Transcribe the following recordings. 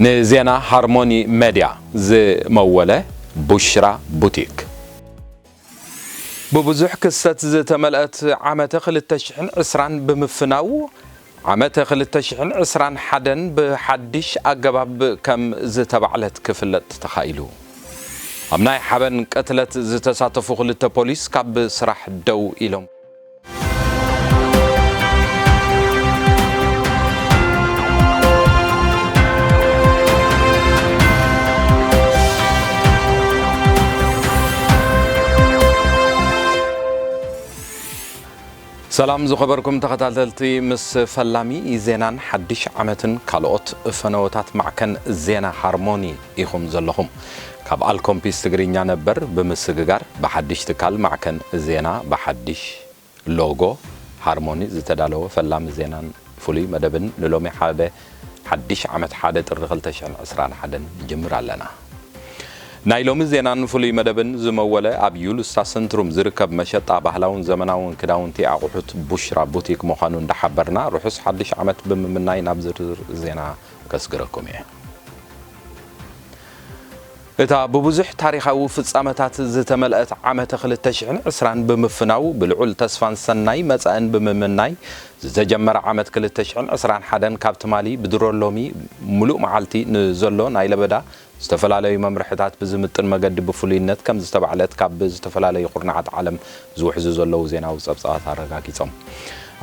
ንዜና ሃርሞኒ መድያ ዝመወለ ቡሽራ ቡቲክ። ብብዙሕ ክስተት ዝተመልአት ዓመተ ክልተ ሽሕን ዕስራን ብምፍናው፣ ዓመተ ክልተ ሽሕን ዕስራን ሓደን ብሓድሽ ኣገባብ ከም ዝተባዕለት ክፍለጥ ተኻኢሉ። ኣብ ናይ ሓበን ቅትለት ዝተሳተፉ ክልተ ፖሊስ ካብ ስራሕ ደው ኢሎም። ሰላም ዝኸበርኩም ተኸታተልቲ፣ ምስ ፈላሚ ዜናን ሓድሽ ዓመትን ካልኦት ፈነወታት ማዕከን ዜና ሃርሞኒ ኢኹም ዘለኹም። ካብ ኣልኮምፒስ ትግርኛ ነበር ብምስግጋር ብሓድሽ ትካል ማዕከን ዜና ብሓድሽ ሎጎ ሃርሞኒ ዝተዳለወ ፈላሚ ዜናን ፍሉይ መደብን ንሎሚ ሓደ ሓድሽ ዓመት ሓደ ጥሪ ክልተ ሽሕን ዕስራን ሓደን ንጅምር ኣለና። ናይ ሎሚ ዜናን ፍሉይ መደብን ዝመወለ ኣብ ዩሉስታ ሰንትሩም ዝርከብ መሸጣ ባህላውን ዘመናውን ክዳውንቲ ኣቑሑት ቡሽራ ቡቲክ ምዃኑ እንዳሓበርና፣ ርሑስ ሓድሽ ዓመት ብምምናይ ናብ ዝርዝር ዜና ከስግረኩም እየ። እታ ብብዙሕ ታሪኻዊ ፍጻመታት ዝተመልአት ዓመተ ክልተ ሽሕን ዕስራን ብምፍናው፣ ብልዑል ተስፋን ሰናይ መጻእን ብምምናይ፣ ዝተጀመረ ዓመት ክልተ ሽሕን ዕስራን ሓደን ካብ ትማሊ ብድሮ ሎሚ ምሉእ መዓልቲ ንዘሎ ናይ ለበዳ ዝተፈላለዩ መምርሕታት ብዝምጥን መገዲ ብፍሉይነት ከም ዝተባዕለት ካብ ዝተፈላለዩ ኩርናዓት ዓለም ዝውሕዙ ዘለዉ ዜናዊ ጸብጻባት ኣረጋጊጾም።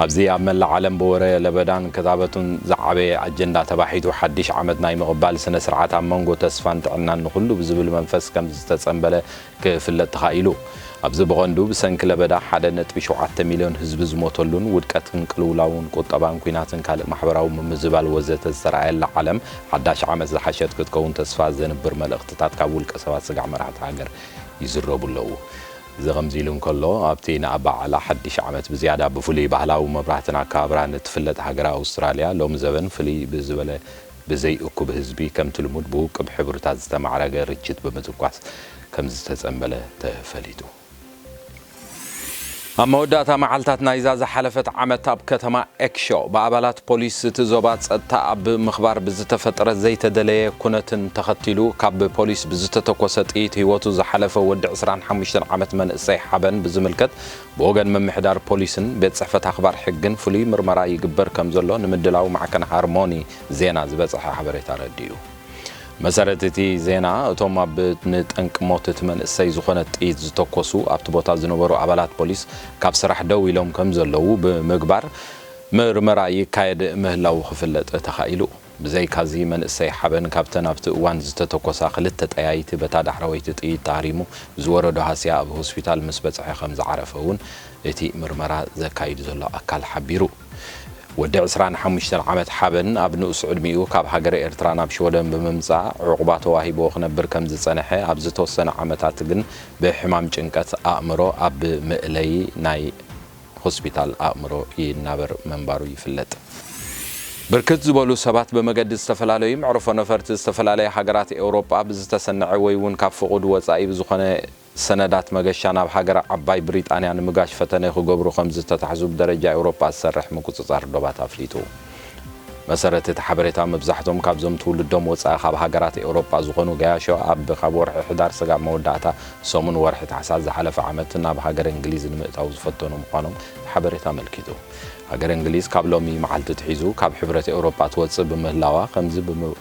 ኣብዚ ኣብ መላእ ዓለም ብወረ ለበዳን ክታበቱን ዝዓበየ ኣጀንዳ ተባሒቱ ሓድሽ ዓመት ናይ ምቕባል ስነ ስርዓት ኣብ መንጎ ተስፋን ጥዕናን ንኹሉ ብዝብል መንፈስ ከም ዝተጸንበለ ክፍለጥ ተኻኢሉ። ኣብዚ ብቐንዱ ብሰንኪ ለበዳ ሓደ ነጥቢ ሸውዓተ ሚልዮን ህዝቢ ዝሞተሉን ውድቀትን ቅልውላውን ቁጠባን ኲናትን ካልእ ማሕበራዊ ምምዝባል ወዘተ ዝተረኣየላ ዓለም ሓዳሽ ዓመት ዝሓሸት ክትከውን ተስፋ ዘንብር መልእኽትታት ካብ ውልቀ ሰባት ስጋዕ መራሕቲ ሃገር ይዝረቡ ኣለዉ። እዚ ከምዚ ኢሉ እንከሎ፣ ኣብቲ ንኣበዓዕላ ሓድሽ ዓመት ብዝያዳ ብፍሉይ ባህላዊ መብራህትን ኣከባብራን እትፍለጥ ሃገረ ኣውስትራልያ፣ ሎሚ ዘበን ፍልይ ብዝበለ ብዘይ እኩብ ህዝቢ፣ ከምቲ ልሙድ ብውቅብ ሕብርታት ዝተማዕረገ ርችት ብምትኳስ ከም ዝተጸንበለ ተፈሊጡ። ኣብ መወዳእታ መዓልታት ናይዛ ዝሓለፈት ዓመት ኣብ ከተማ ኤክሾ ብኣባላት ፖሊስ እቲ ዞባ ጸጥታ ኣብ ምኽባር ብዝተፈጠረ ዘይተደለየ ኩነትን ተኸቲሉ ካብ ፖሊስ ብዝተተኮሰ ጥይት ህይወቱ ዝሓለፈ ወዲ ዕስራን ሓሙሽተን ዓመት መንእሰይ ሓበን ብዝምልከት ብወገን ምምሕዳር ፖሊስን ቤት ጽሕፈት ኣኽባር ሕግን ፍሉይ ምርመራ ይግበር ከም ዘሎ ንምድላው ማዕከን ሃርሞኒ ዜና ዝበጽሐ ሓበሬታ ኣረዲኡ። መሰረት እቲ ዜና፣ እቶም ኣብ ንጠንቂ ሞት እቲ መንእሰይ ዝኾነ ጥይት ዝተኮሱ ኣብቲ ቦታ ዝነበሩ ኣባላት ፖሊስ ካብ ስራሕ ደው ኢሎም ከም ዘለዉ ብምግባር ምርመራ ይካየድ ምህላዉ ክፍለጥ ተኻኢሉ። ብዘይካዚ መንእሰይ ሓበን ካብተን ኣብቲ እዋን ዝተተኮሳ ክልተ ጠያይቲ በታ ዳሕረወይቲ ጥይት ተሃሪሙ ዝወረዶ ሃስያ ኣብ ሆስፒታል ምስ በጽሐ ከም ዝዓረፈ እውን እቲ ምርመራ ዘካይድ ዘሎ ኣካል ሓቢሩ። ወዲ ዕስራን ሓሙሽተን ዓመት ሓበን ኣብ ንኡስ ዕድሚኡ ካብ ሃገረ ኤርትራ ናብ ሽወደን ብምምጻእ ዕቑባ ተዋሂብዎ ክነብር ከም ዝጸንሐ፣ ኣብ ዝተወሰነ ዓመታት ግን ብሕማም ጭንቀት ኣእምሮ ኣብ ምእለይ ናይ ሆስፒታል ኣእምሮ ይናበር ምንባሩ ይፍለጥ። ብርክት ዝበሉ ሰባት ብመገዲ ዝተፈላለዩ መዕርፎ ነፈርቲ ዝተፈላለያ ሃገራት ኤውሮጳ ብዝተሰነዐ ወይ እውን ካብ ፍቑድ ወጻኢ ብዝኾነ ሰነዳት መገሻ ናብ ሃገረ ዓባይ ብሪጣንያ ንምጋሽ ፈተነ ክገብሩ ከም ዝተታሕዙ ብደረጃ ኤውሮጳ ዝሰርሕ ምቁጽጻር ዶባት ኣፍሊጡ። መሰረት እቲ ሓበሬታ፣ መብዛሕቶም ካብዞም ትውልዶም ወጻኢ ካብ ሃገራት ኤውሮጳ ዝኾኑ ገያሾ ኣብ ካብ ወርሒ ሕዳር ስጋብ መወዳእታ ሰሙን ወርሒ ታሕሳስ ዝሓለፈ ዓመት ናብ ሃገር እንግሊዝ ንምእታው ዝፈተኑ ምዃኖም እቲ ሓበሬታ ኣመልኪቱ። ሃገር እንግሊዝ ካብ ሎሚ መዓልቲ ትሒዙ ካብ ሕብረት ኤውሮጳ ትወጽእ ብምህላዋ፣ ከምዚ ብም-፣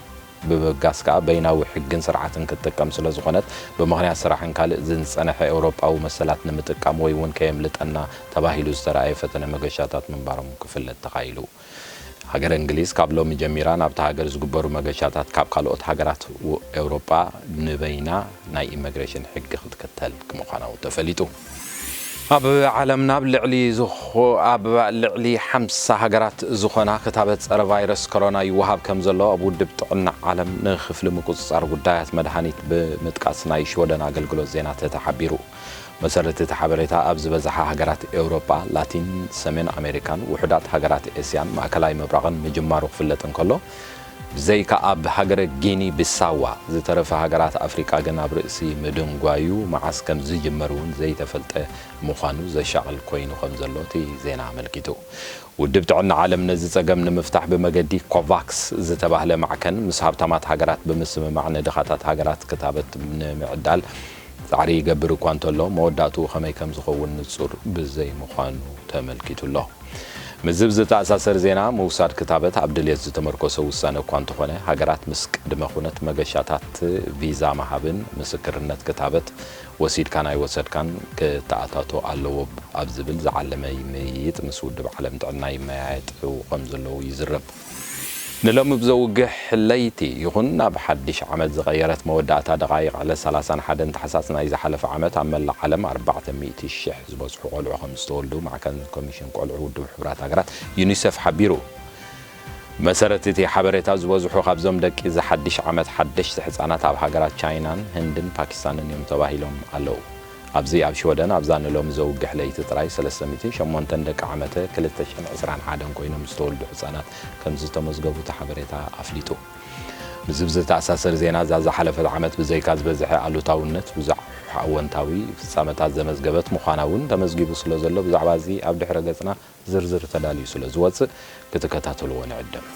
ብምብጋስ ከኣ በይናዊ ሕግን ስርዓትን ክትጥቀም ስለ ዝኾነት፣ ብምኽንያት ስራሕን ካልእ ዝጸንሐ ኤውሮጳዊ መሰላት ንምጥቃም ወይ እውን ከየምልጠና ተባሂሉ ዝተራእየ ፈተነ መገሻታት ምንባሮም ክፍለጥ ተኻኢሉ። ሃገረ እንግሊዝ ካብ ሎሚ ጀሚራ ናብታ ሃገር ዝግበሩ መገሻታት ካብ ካልኦት ሃገራት ው-፣ ኤውሮጳ ንበይና ናይ ኢመግሬሽን ሕጊ ክትከተል ምዃና እውን ተፈሊጡ። ኣብ ዓለምና ኣብ ልዕሊ ዝኾ-፣ ኣብ ልዕሊ ሓምሳ ሃገራት ዝኾና ክታበት ጸረ ቫይረስ ኮሮና ይወሃብ ከም ዘሎ ኣብ ውድብ ጥዕና ዓለም ንክፍሊ ምቁጽጻር ጉዳያት መድሃኒት ብምጥቃስ ናይ ሽወደን ኣገልግሎት ዜና ተተ ሓቢሩ። መሰረት እቲ ሓበሬታ፣ ኣብ ዝበዝሓ ሃገራት ኤውሮጳ፣ ላቲን፣ ሰሜን ኣሜሪካን ውሑዳት ሃገራት ኤስያን ማእከላይ ምብራቕን ምጅማሩ ክፍለጥ እንከሎ፣ ብዘይካ ኣብ ሃገረ ጊኒ ቢሳዋ፣ ዝተረፈ ሃገራት ኣፍሪቃ ግን ኣብ ርእሲ ምድንጓዩ መዓስ ከም ዝጅመር እውን ዘይተፈልጠ ምዃኑ ዘሻቕል ኮይኑ ከም ዘሎ እቲ ዜና ኣመልኪቱ። ውድብ ጥዕና ዓለም ነዚ ጸገም ንምፍታሕ ብመገዲ ኮቫክስ ዝተባህለ ማዕከን ምስ ሃብታማት ሃገራት ብምስምማዕ ንድኻታት ሃገራት ክታበት ንምዕዳል ጻዕሪ ይገብር እኳ እንተሎ፣ መወዳእትኡ ከመይ ከም ዝኸውን ንጹር ብዘይምዃኑ ተመልኪቱ ኣሎ። ምስዚ ብዝተኣሳሰር ዜና፣ ምውሳድ ክታበት ኣብ ድልየት ዝተመርኮሰ ውሳነ እኳ እንተኾነ፣ ሃገራት ምስ ቅድመ ኩነት መገሻታት ቪዛ ምሃብን ምስክርነት ክታበት ወሲድካን ኣይወሰድካን ክተኣታቶ ኣለዎ ኣብ ዝብል ዝዓለመ ምይይጥ ምስ ውድብ ዓለም ጥዕና ይመያየጡ ከም ዘለዉ ይዝረብ። ንሎሚ ብዘውግሕ ለይቲ ይኹን ናብ ሓድሽ ዓመት ዝቐየረት መወዳእታ ደቓይቕ ዕለት ሰላሳን ሓደን ታሕሳስ ናይ ዝሓለፈ ዓመት ኣብ መላእ ዓለም ኣርባዕተ ሚእቲ ሽሕ ዝበጽሑ ቆልዑ ከም ዝተወልዱ ማዕከን ኮሚሽን ቆልዑ ውድብ ሕቡራት ሃገራት ዩኒሴፍ ሓቢሩ። መሰረት እቲ ሓበሬታ ዝበዝሑ ካብዞም ደቂ እዚ ሓድሽ ዓመት ሓደሽቲ ሕጻናት ኣብ ሃገራት ቻይናን ህንድን ፓኪስታንን እዮም ተባሂሎም ኣለዉ። ኣብዚ ኣብ ሽወደን ኣብዛ ንሎሚ ዘውግሕ ለይቲ ጥራይ ሰለስተ ሚእትን ሸሞንተን ደቂ ዓመተ ክልተ ሽሕን ዕስራን ሓደን ኮይኖም ዝተወልዱ ህጻናት ከም ዝተመዝገቡ እቲ ሓበሬታ ኣፍሊጡ። ምስዚ ብዝተኣሳሰር ዜና እዛ ዝሓለፈት ዓመት ብዘይካ ዝበዝሐ ኣሉታውነት ብዙሕ ኣወንታዊ ፍጻመታት ዘመዝገበት ምዃና እውን ተመዝጊቡ ስለ ዘሎ ብዛዕባ እዚ ኣብ ድሕረ ገጽና ዝርዝር ተዳልዩ ስለ ዝወጽእ ክትከታተልዎ ንዕድም።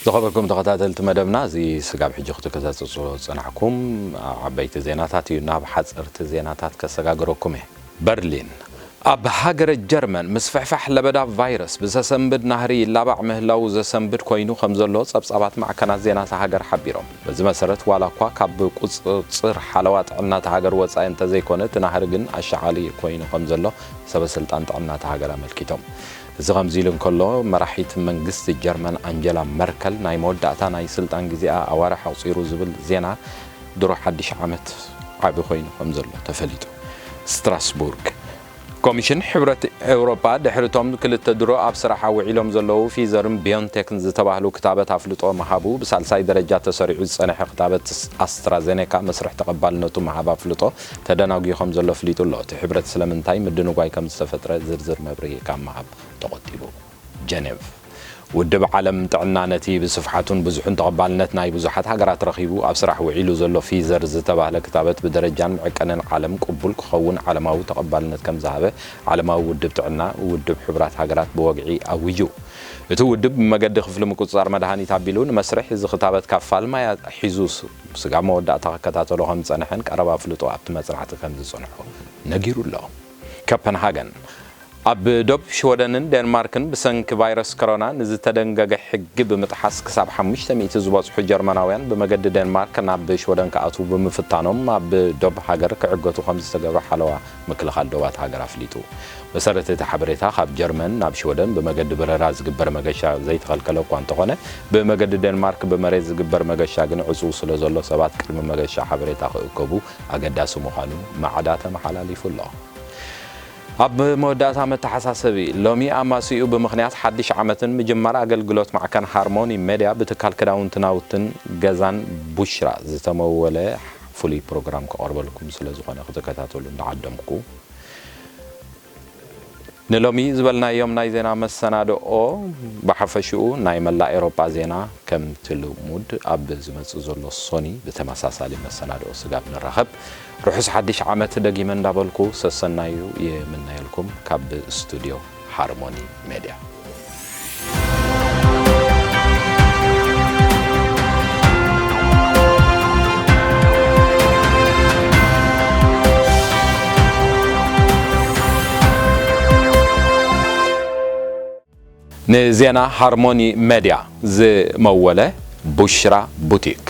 ዝኸበርኩም ተኸታተልቲ መደብና እዚ ስጋብ ሕጂ ክትከታተልዎ ዝጸናሕኩም ዓበይቲ ዜናታት እዩ። ናብ ሓጸርቲ ዜናታት ከሰጋግረኩም እየ። በርሊን ኣብ ሃገረ ጀርመን ምስፍሕፋሕ ለበዳ ቫይረስ ብዘሰንብድ ናህሪ ይላባዕ ምህላዉ ዘሰንብድ ኮይኑ ከም ዘሎ ጸብጻባት ማዕከናት ዜና እታ ሃገር ሓቢሮም። በዚ መሰረት ዋላ እኳ ካብ ቁጽጽር ሓለዋ ጥዕና እታ ሃገር ወጻኢ እንተዘይኮነ እቲ ናህሪ ግን ኣሻቓሊ ኮይኑ ከም ዘሎ ሰበ ስልጣን ጥዕና እታ ሃገር ኣመልኪቶም። እዚ ከምዚ ኢሉ እንከሎ መራሒት መንግስቲ ጀርመን ኣንጀላ መርከል ናይ መወዳእታ ናይ ስልጣን ግዜኣ ኣዋርሕ ኣቑጺሩ ዝብል ዜና ድሮ ሓድሽ ዓመት ዓቢ ኮይኑ ከም ዘሎ ተፈሊጡ። ስትራስቡርግ ኮሚሽን ሕብረት ኤውሮጳ ድሕሪ እቶም ክልተ ድሮ ኣብ ስራሕ ውዒሎም ዘለዉ ፊዘርን ቢዮንቴክን ዝተባህሉ ክታበት ኣፍልጦ ምሃቡ ብሳልሳይ ደረጃ ተሰሪዑ ዝጸንሐ ክታበት ኣስትራዜኔካ መስርሕ ተቐባልነቱ ምሃብ ኣፍልጦ ተደናጒዩ ከም ዘሎ ኣፍሊጡ ኣሎ። እቲ ሕብረት ስለምንታይ ምድንጓይ ከም ዝተፈጥረ ዝርዝር መብርሂ ካብ ምሃብ ተቖጢቡ። ጀኔቭ ውድብ ዓለም ጥዕና ነቲ ብስፍሓቱን ብዙሕን ተቐባልነት ናይ ብዙሓት ሃገራት ረኺቡ ኣብ ስራሕ ውዒሉ ዘሎ ፊዘር ዝተባህለ ክታበት ብደረጃን መዐቀንን ዓለም ቅቡል ክኸውን ዓለማዊ ተቐባልነት ከም ዝሃበ ዓለማዊ ውድብ ጥዕና ውድብ ሕቡራት ሃገራት ብወግዒ ኣዊጁ። እቲ ውድብ ብመገዲ ክፍሊ ምቁጽጻር መድሃኒት ኣቢሉ ንመስርሕ እዚ ክታበት ካብ ፋልማያ ሒዙ ስጋብ መወዳእታ ክከታተሎ ከም ዝጸንሐን ቀረባ ኣፍልጦ ኣብቲ መጽናዕቲ ከም ዝጸንሖ ነጊሩ ኣሎ። ኮፐንሃገን ኣብ ዶብ ሽወደንን ዴንማርክን ብሰንኪ ቫይረስ ኮሮና ንዝተደንገገ ሕጊ ብምጥሓስ ክሳብ ሓሙሽተ ሚእቲ ዝበጽሑ ጀርመናውያን ብመገዲ ዴንማርክ ናብ ሽወደን ክኣትዉ ብምፍታኖም ኣብ ዶብ ሃገር ክዕገቱ ከም ዝተገብረ ሓለዋ ምክልኻል ዶባት ሃገር ኣፍሊጡ። መሰረት እቲ ሓበሬታ ካብ ጀርመን ናብ ሽወደን ብመገዲ በረራ ዝግበር መገሻ ዘይተኸልከለ እኳ እንተኾነ ብመገዲ ዴንማርክ ብመሬት ዝግበር መገሻ ግን ዕጹው ስለ ዘሎ ሰባት ቅድሚ መገሻ ሓበሬታ ክእከቡ ኣገዳሲ ምዃኑ ማዕዳ ተመሓላሊፉ ኣሎ። ኣብ መወዳእታ መተሓሳሰቢ ሎሚ ኣማስይኡ ብምኽንያት ሓድሽ ዓመትን ምጅማር ኣገልግሎት ማዕከን ሃርሞኒ ሜድያ ብትካል ክዳውንቲ ናውትን ገዛን ቡሽራ ዝተመወለ ፍሉይ ፕሮግራም ከቐርበልኩም ስለ ዝኾነ ክትከታተሉ እንዳዓደምኩ ንሎሚ ዝበልናዮም ናይ ዜና መሰናድኦ ብሓፈሽኡ ናይ መላእ ኤሮጳ ዜና ከምቲ ልሙድ ኣብ ዝመጽእ ዘሎ ሶኒ ብተመሳሳሊ መሰናድኦ ስጋብ ንራኸብ ርሑስ ሓድሽ ዓመት ደጊመ እንዳበልኩ ሰሰናዩ ይምነየልኩም ካብ ስቱድዮ ሃርሞኒ ሜድያ። ንዜና ሃርሞኒ ሜድያ ዝመወለ ቡሽራ ቡቲክ።